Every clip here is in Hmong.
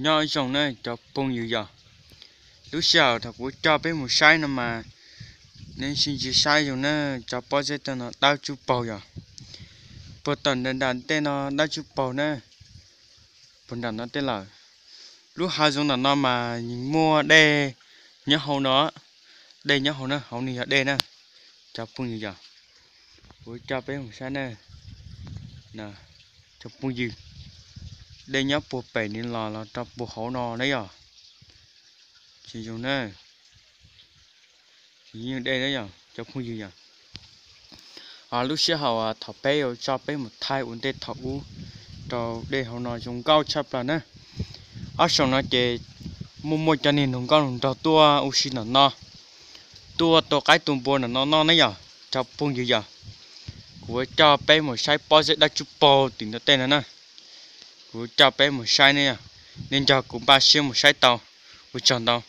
Nyob zoo na cov phooj ywg yog, lub sij hawm thaum kuv coj peb mus saib no mas nej sib ntsib saib zoo na, cov pob zeb tej no dawb tsuj paug yog. Puag tom nram tej no dawb tsuj paug na, puag nram no tej lawm. Lub hav zoov ntawm no mas muaj dej nyob hauv no, dej nyob hauv na, hauv ni yog dej na, cov phooj ywg yog. Kuv coj peb mus saib na, cov phooj ywg, dej nyob puag pem ni los los rau puag hauv no na yog. Tsis zoo na, tsis yeej dej na yog cov phooj ywg yog. Lub sij hawm thaum peb yuav tso peb mus thaij ua ntej thaum ub rau dej hauv no zoo nkauj tshaj plaws na. Ob saum no ces muaj muaj cov niag nraug nkauj nraug nraug tuaj ua si ntawm no, tuaj tua qaib tua npua ntawm no noj ne yog cov phooj ywg yog. Kuv coj peb mus saib pob zeb dawb tsuj paug tim ntawm tej no na. Kuv coj peb mus saib ne yog, nej nrog kuv npaj siab mus saib tau. Ua tsaug ntau.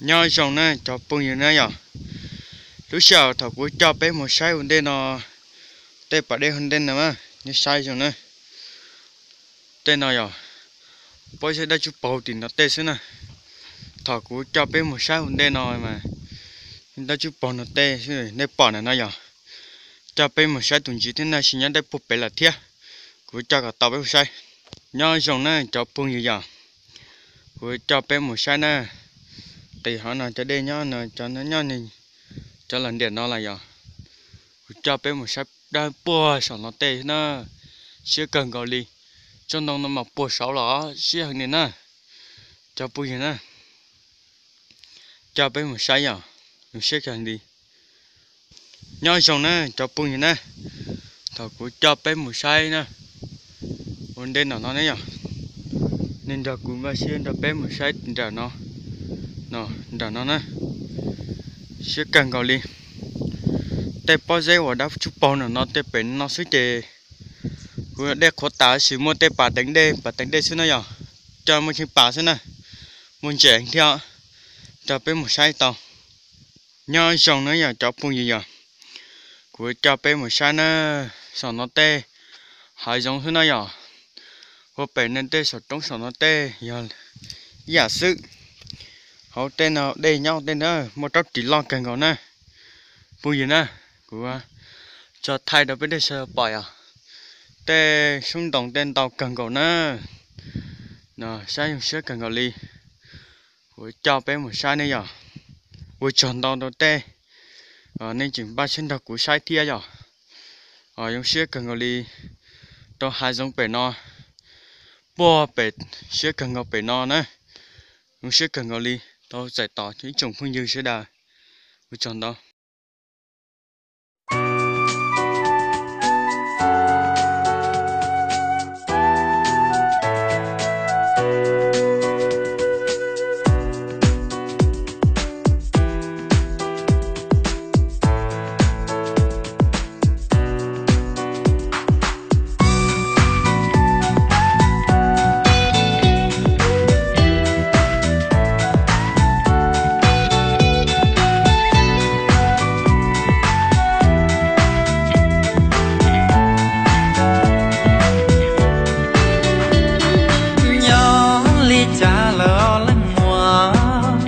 Nyob zoo na cov phooj ywg na yog, lub sij hawm thaum kuv coj peb mus saib ua ntej no, tej pas dej ua ntej no, nej saib zoo na. Tej no yog pob zeb dawb tsuj paug tim no tej xwb na. Thaum kuv coj peb mus saib ua ntej no mas dawb tsuj paug no tej xwb, nej pom na no yog. Coj peb mus saib tus ntsis thiab na, sis nyob deb puag pem lawm thiab. Kuv coj kom tau peb mus saib. Nyob zoo na cov phooj ywg yog, kuv coj peb mus saib na. Qis hov no cov dej nyob no, cov nyob, cov los ntiam no los yog. Kuv coj peb mus saib dawb puag saum no tej na, siab kawg nkaus li. Tsob ntoo no mas puag saud los siab heev li na, cov phooj ywg na. Coj peb mus saib yog, zoo siab kawg li. Nyob zoo na cov phooj ywg na, thaum kuv coj peb mus saib na, ua ntej no no ne yog, nej nrog kuv npaj siab nrog peb mus saib nram no, nram no na, siab kawg nkaus li. Tej pob zeb uas dawb tsuj paug no no tej pem no xwb ces kuv dej qhuav tas sis muaj tej pas teev dej, pas teev dej xwb na yog, coj muaj tsheej pas xwb na, muaj ntses thiab, coj peb mus saib tau. Nyob zoo na yog cov phooj ywg yog, kuv coj peb mus saib na, saum no tej hav zoov xwb na yog, ua pem no tej saum roob saum no tej yog ib yam xwb. Hauv tej no dej nyob tej na, muaj rab ris loj kawg nkaus na, phooj ywg na. Kuv tso thaij rau peb tej sawv daws pom yog, tej xyoob ntoos tej ntau kawg nkaus na, no saib zoo siab kawg nkaus li. Kuv coj peb mus saib ne yog, ua tsaug ntau rau tej, nej tseem npaj siab nrog kuv saib thiab yog, zoo siab kawg nkaus li. Rau hav zoov pem no, puag pem, siab kawg nkaus pem no na, zoo siab kawg nkaus li. Tau txais tos ib tsoom phooj ywg sawv daws, ua tsaug ntau. Nyob li cas lawm leej muam,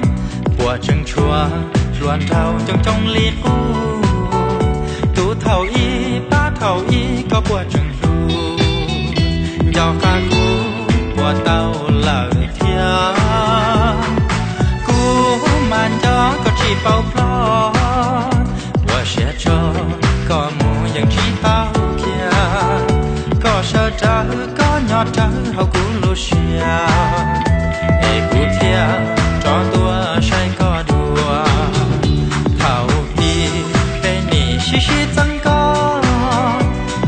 puas tseem tshuav hluas nraug coob coob li qub? Tus thaum ib pab thaum ib koj puas tseem hlub? Nco qab kuv puas tau lawm thiab? Kuv mas nco koj tsis paub ploj, ua siab tso koj mus yeej tsis tau kiag. Koj sawv rawv koj nyob rawv hauv kuv lub siab, es kuv thiaj rov tuaj saib koj dua. Thaum ub peb nim sib sib txeeb koj,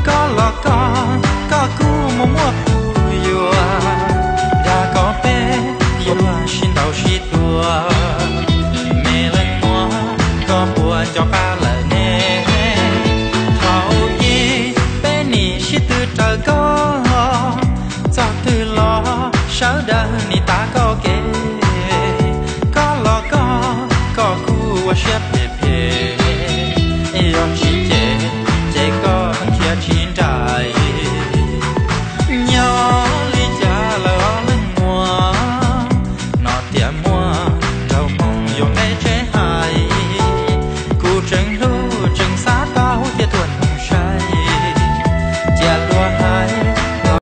koj los koj, koj kuj mus muaj tus yuav. Dag koj peb yuav luag sib ntaus sib tua, me leej muam koj puas nco qab lawm ne? Thaum ub peb nim sib tw raws koj, txog twg los sawv daws nim tas